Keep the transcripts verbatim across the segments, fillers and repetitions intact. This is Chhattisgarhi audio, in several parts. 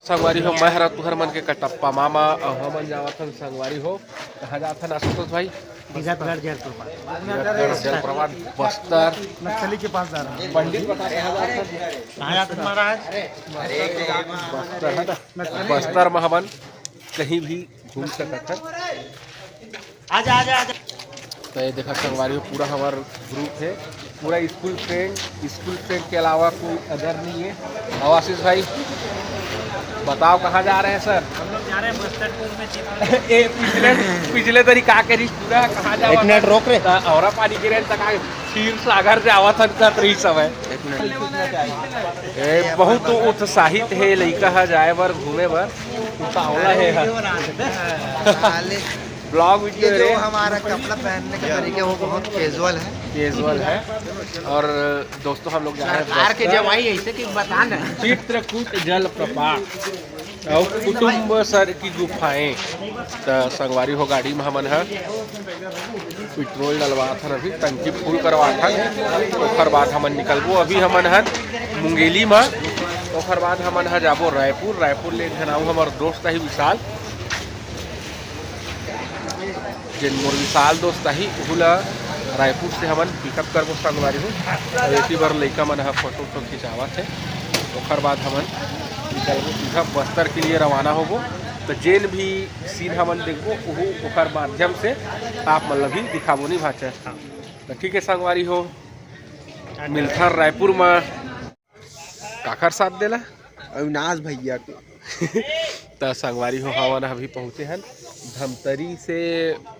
संगवारी हो, मैं हरा तुहर मन के कटप्पा मामा, अउ हमन जावत हन संगवारी हो। कहाँ जात हन आशुतोष भाई? तीरथगढ़ जलप्रपात। तीरथगढ़ जलप्रपात, बस्तर। नक्सली के पास जा रहा हूँ। पंडित बता, कहाँ जात हन? कहाँ जात हन महाराज? बस्तर है ना? बस्तर में हमन कहीं भी घूम सकत हन। आजा, आजा, आजा। तो ये देखा संगवारी हो, पूरा हमार ग्रुप है, पूरा स्कूल फ्रेंड। स्कूल फ्रेंड के अलावा कोई अदर नहीं है। और आशीष भाई, बताओ कहाँ जा रहे हैं सर? हम लोग जा रहे हैं बस्तर टूर में। ए, पिछले पिछले तरी का करी पूरा, कहाँ जा? एक मिनट रोक रे। तो औरा पानी गिरे तक आए, क्षीर सागर से आवत हन का तरी समय। एक मिनट। ए, बहुत उत्साहित है लइका ह जाए बर, घूमे बर। उतावला है ह। ब्लॉग ये वीडियो जो रे। हमारा कपड़ा पहनने का तरीका, वो बहुत कैजुअल है। कैजुअल है। और दोस्तों, हम लोग जा रहे हैं सरकार के बस्तर। जवाई ऐसे कि बता नहीं। चित्रकूट जलप्रपात और कुटुम्ब सर की गुफाएं। त संगवारी हो, गाड़ी में हमन ह पेट्रोल डलवात हन, अभी टंकी फुल करवात हन। ओखर बाद हमन निकलबो। अभी हमन हन मुंगेली म, ओखर बाद हमन ह जाबो रायपुर। रायपुर ले एक झन अउ हमर दोस्त आही विशाल, जेन मोर विशाल दोस्त आही, उहू ला रायपुर से हमन पिकअप करबो संगवारी हो। अउ एती बर लइका मन ह फोटो वोटो खिंचावत हे, ओखर बाद हमन निकलबो सीधा बस्तर के लिए रवाना होबो। तो जेन भी सीन हमन देखबो, उहू ओखर माध्यम से आप मन ला भी दिखाबो, नहीं भाचा? तो ठीक है संगवारी हो, मिलथन रायपुर म। काखर साथ देला? अविनाश भैया के। त संगवारी हो, हमन अभी पहुँचे हन धमतरी से,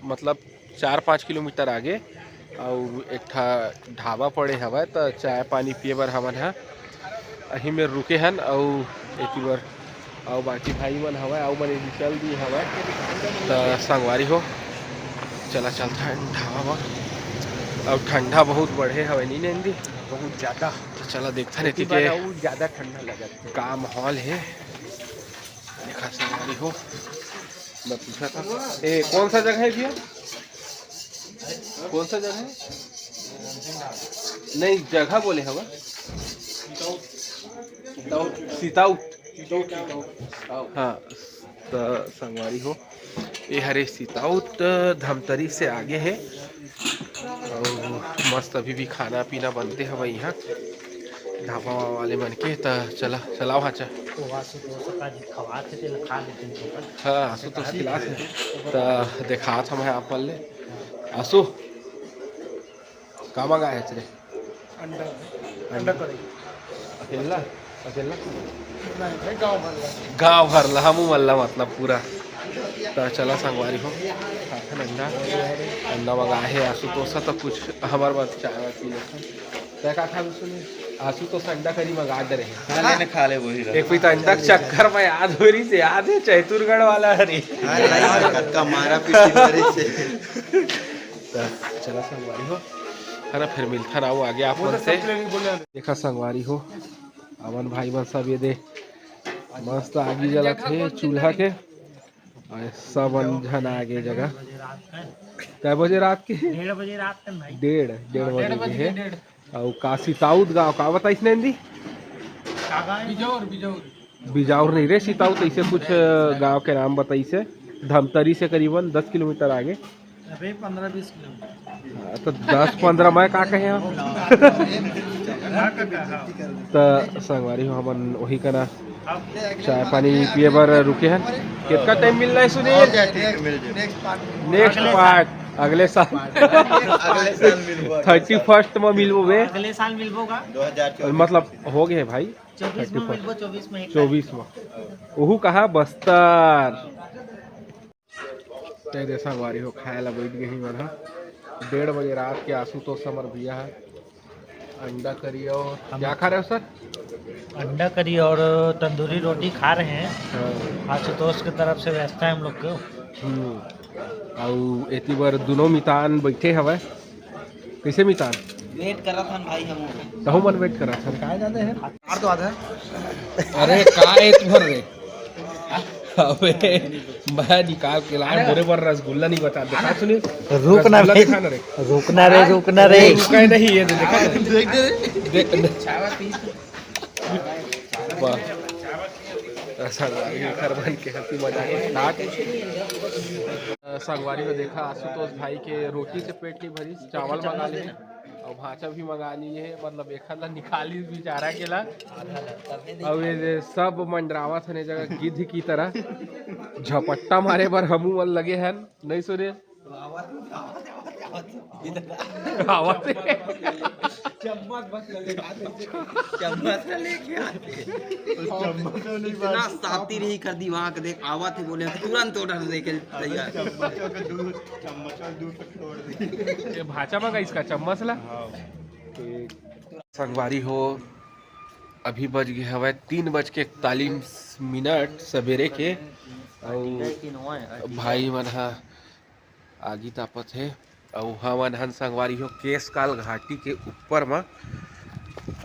मतलब चार पाँच किलोमीटर आगे, अउ एक ठा ढाबा पड़े हवय, त चाय पानी पिए बर हमन ह अही में रुके हन। अउ एती बर अउ बाकी भाई मन हवय, अउ मन एती चल दिए हवय। त संगवारी हो, चला चलथन ढाबा बर। अउ ठंडा बहुत बढ़े हवय, नी नंदी? बहुत ज्यादा। तो चला देखथन एती एती बार के अउ ज्यादा ठंडा लगत हे। का माहौल हे। देखा संगवारी हो, मैं पूछा था, ए, कौन सा जगह है भैया? कौन सा जगह है? नहीं, जगह बोले हवा। सिताउत, सिताउत। हाँ, त संगवारी हो, ये हरे सिताउत, धमतरी से आगे है। अउ मस्त अभी भी खाना पीना बनते हवय इहाँ ढाबा वाले मन के। त चला, चलाओ हाँ, चल। तो आशुतोष का जी खवात हे, तेला खा लेते हैं थोड़ा। हाँ, आशुतोष खिलात हे। त देखात हवय आप मन ले। आशु, का मंगाए हस रे? अंडा। अंडा करी। अकेला? अकेला? नहीं भाई, गांव भर ला। गांव भर ला, हमू मन ला, मतलब, पूरा। त चला संगवारी हो, खाथन अंडा। अंडा मंगाए हे आशुतोष, त कुछ हमर बर चाय वाय पी लेथन। तै का खाबे सुनील? आशुतोष अंडा करी मंगा दे रहे। खा लेने, खा ले वही रहा। एक पीता अंडा के चक्कर में याद हो रही से, याद है चैतुरगढ़ वाला हरी। अरे यार, कतका मारा पीटी मारी से। त चला संगवारी हो, है ना, फिर मिलथन अउ आगे आप मन से। देखा संगवारी हो, अमन भाई मन सब ये दे मस्त आगी जलत हे चूल्हा के, अउ सब झन आगे जगह। कै बजे रात के? डेढ़ बजे रात के भाई। डेढ़, डेढ़ बजे के हे। अउ का सिताउत गांव का बताइस नंदी? बिजौर, बिजौर। बिजौर नहीं रे, सिताउत ऐसे कुछ गांव के नाम बताइस हे। धमतरी से करीबन दस किलोमीटर आगे। अबे पन्द्रह बीस किलोमीटर। हाँ, तो दस पन्द्रह मैं का कहे हूँ? हाँ, काका, हाँ। त संगवारी हो, हमन वही कना चाय पानी पिए बर रुके हन। कितना टाइम मिलना है सुनील? नेक्स्ट पार्ट, अगले साल। अगले साल मिलबो। थर्टी फर्स्ट में मिलबो बे। अगले साल मिलबो का? दो हज़ार चौबीस। मतलब हो गए भाई। चौबीस में मिलबो, चौबीस में एक चौबीस में। ओहू कहा बस्तर। ते दे संगवारी हो, खाए ला बैठ गए ही मन ह। डेढ़ बजे रात के आशुतोष हमर भैया है। अंडा करी और हम क्या खा रहे हो सर? अंडा करी और तंदूरी रोटी खा रहे हैं। हाँ। आशुतोष की तरफ से व्यवस्था है हम लोग को। हम्म। अउ एती बर दुनों मितान बैठे हवय। कैसे मितान? वेट करत हन भाई हम। तहु मन वेट करत हन। काय जाते हैं? मार तो आधा। अरे का ए तुहर रे? अबे मैं निकाल के लाए मोरे बर रसगुल्ला नहीं बता दे। का सुनील? रुक ना रसगुल्ला बे। दिखा ना रे। रुक ना रे, रुक ना रे। रुका ही नहीं, ये दे, देखा ना? देख दे रे। देख, देख। वाह। संगवारी हो, एकर मन के हंसी मजाक start। अ, संगवारी हो, देखा आशुतोष भाई के रोटी से पेट नहीं भरी, चावल मंगा ले और भांचा भी मंगा लिए है, मतलब एखर ला निकाली बेचारा के ला। और ये जे सब मंडरावत हन ए जगह गिद्ध की तरह, झपट्टा मारे बर हमू मन लगे हन, नहीं सुने? आवत हे। चम्मच बस लगे। चम्मच लेके आते। चम्मच तो नहीं इतना बात। सातिर ही कर दी वहाँ के, देख, आवत हे बोले, तुरंत order दे के तैयार। चम्मच का दूर, चम्मच का दूर तक छोड़ दे। ये भांचा मंगा इसका चम्मच ला। हाँ। संगवारी हो, अभी बज गए हवय तीन बज के इकतालीस मिनट सवेरे के। अउ भाई मन ह आगी तापत हे। अउ हमन हन संगवारी हो केशकाल घाटी के ऊपर म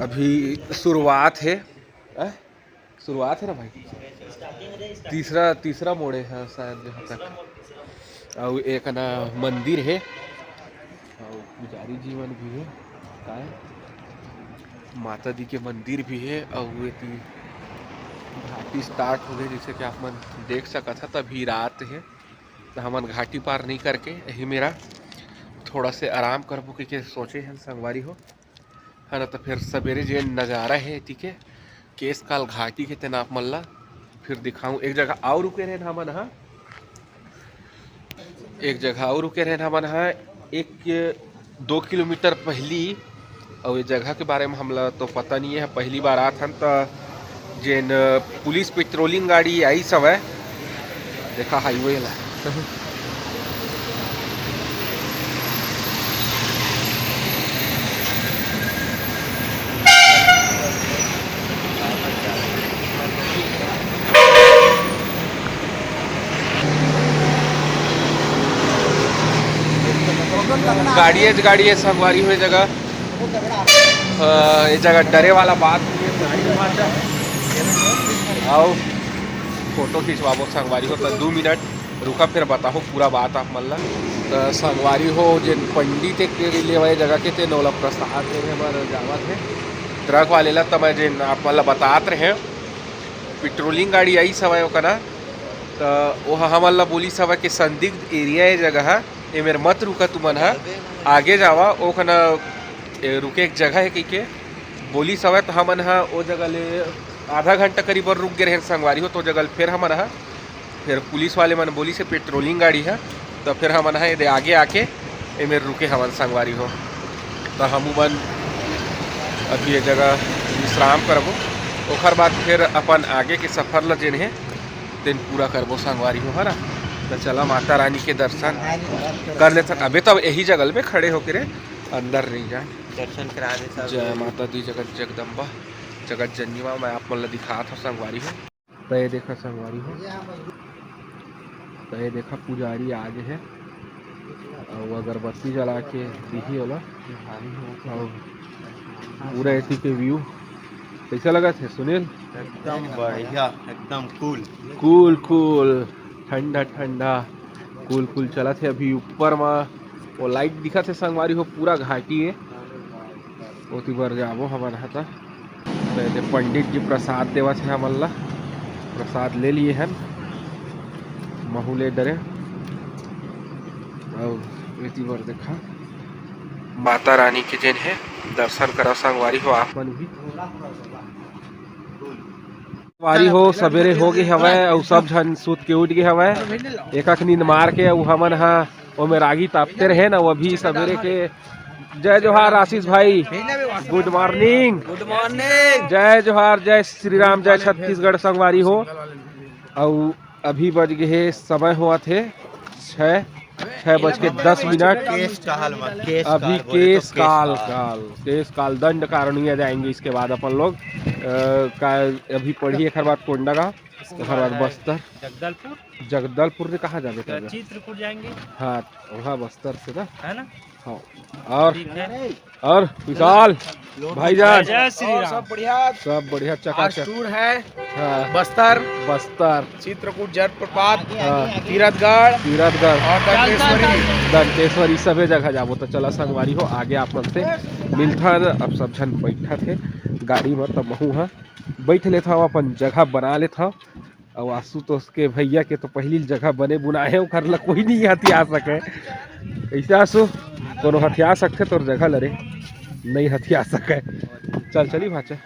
अभी शुरुआत हे। अ? शुरुआत हे ना भाई? तीसरा, तीसरा मोड़ हे, हाँ, शायद जहाँ तक। अउ एक ना मंदिर हे, अउ पुजारी जी मन भी हे। काय? माता दी के मंदिर भी हे। अउ एती घाटी start हो गए, जैसे कि आप मन देख सकत ह, तभी रात हे। त हमन घाटी पार नहीं करके यही मेरा थोड़ा से आराम करबो कहिके सोचे हन संगवारी हो, है ना। त फिर सवेरे जे नज़ारा हे एती के केशकाल घाटी के, तेन आप मन ला फिर दिखाऊं। एक जगह और रुके रहेन हमन हा, एक जगह और रुके रहेन हमन हा, एक दो किलोमीटर पहली। अउ ये जगह के बारे में हमला तो पता नहीं है, पहली बार आत हन। त जेन पुलिस पेट्रोलिंग गाड़ी आइस हवय, देखा हाईवे ला। गाड़ी हे, गाड़ी हे, संगवारी हो जगह। अ, ये जगह डरे वाला बात नहीं है। आओ, फोटो खिंचवाबो संगवारी हो, तो दू मिनट रुका, फिर बताओ पूरा बात आप मन ला। त संगवारी हो, जेन पंडित एक लेवई जगह के तेन ओला प्रसाद देवे बर जावत हे ट्रक वाले ला। त मैं जेन आप मन ला बतात रहे, पेट्रोलिंग गाड़ी आइस हवय ओकना, त ओह हमन ला बोलिस हवय कि संदिग्ध एरिया ए जगह, एमेर मत रुका तुमन ह, आगे जावा। ओकना ए, रुके एक जगह हे कहिके बोलिस हवय, त हमन ह ओ जगह ले आधा घंटा करीब और रुक गे रहेन संगवारी हो। तो ओ जगह ले फिर हमन ह, फिर पुलिस वाले मन बोलिस हे पेट्रोलिंग गाड़ी ह, त फिर हमन ह एदे आगे आके एमेर रुके हवन संगवारी हो। त हमू मन अभी ये जगह विश्राम करबो, ओखर बाद फिर अपन आगे के सफर ल जेन हे तेन पूरा करबो संगवारी हो, है ना। त चला माता रानी के दर्शन कर लेथन। अबे तब यही जगह में खड़े होके रे, अंदर नहीं जाए। दर्शन करा दे सब। जय माता दी, जगत जगदम्बा, जगत जननी माँ। मैं आप मन ला दिखात हव संगवारी हो। त ये देखा संगवारी हो, त ये देखा पुजारी आ गे हे, अउ अगरबत्ती जला के दिही ओला। अउ पूरा एती के view कैसा लगत हे सुनील? एकदम बढ़िया, एकदम cool। Cool cool, ठंडा ठंडा, cool cool चलत हे। अभी ऊपर मा वो light दिखत हे संगवारी हो, पूरा घाटी हे। ओती बर जाबो हमन ह त। त एदे पंडित जी प्रसाद देवत हे हमन ला, प्रसाद ले लिए हन, महू ले डरे। अउ एती बर देखा माता रानी के जेन हे दर्शन करा संगवारी हो आप मन भी। संगवारी हो, सवेरे हो गे हवय अउ सब झन सूत के उठ गे हवय, एक आंख नींद मार के। अउ हमन ह ओमे रागी तापते रहे ना, वो भी सवेरे के। जय जोहार आशीष भाई, good morning। Good morning। जय जोहार, जय श्री राम, जय छत्तीसगढ़ संगवारी हो। अउ अभी बज गे हे, समय होवत हे छः, छः बज के दस मिनट। केश काल मा, केश अभी काल बोले तो केश केश काल, काल। काल, केश काल दंड कारणी आ जाएंगे। इसके बाद अपन लोग, अ, का अभी पढ़ी एकर बाद कोंडागांव, ओकर बाद बस्तर। जगदलपुर। जगदलपुर से कहाँ जाबे त? चित्रकूट जाएंगे। हाँ, वहाँ बस्तर से ना। है ना? हाँ। और, ठीक है। और विशाल भाईजान, जय श्री राम। सब बढ़िया। सब बढ़िया, आज चकाचक। Tour है हाँ। बस्तर, बस्तर। चित्रकूट जलप्रपात, हाँ। तीरथगढ़, तीरथगढ़। और दंतेश्वरी। दंतेश्वरी, सबे जगह जाबो। त चला संगवारी हो, आगे आप मन से मिलथन। अब सब झन बैठत हे गाड़ी म, त महू ह बैठ लेथव, अपन जगह बना लेथव। अउ आशुतोष के भैया के तो पहिली जगह बने बुनाए हे, ओखर ला कोई नहीं हथिया सके। ऐसा आशु, कोनो हथिया सकथे तोर जगह ल रे, नहीं हथिया सके। चल चली भाचा।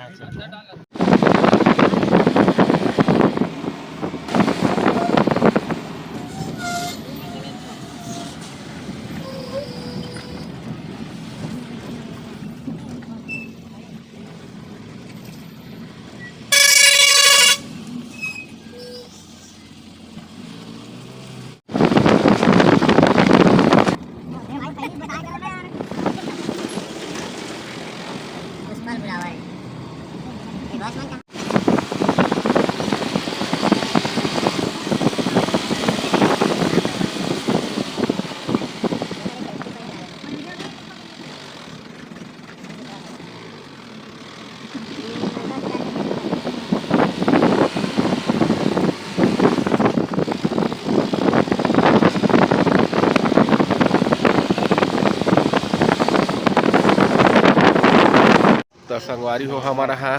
त संगवारी हो, हमन ह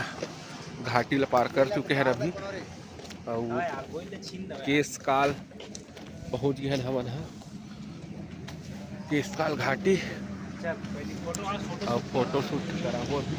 घाटी ल पार कर चुके हन अभी, अउ केशकाल पहुंच गए हन हमन ह। केशकाल घाटी अउ फोटो शूट कराबो अभी।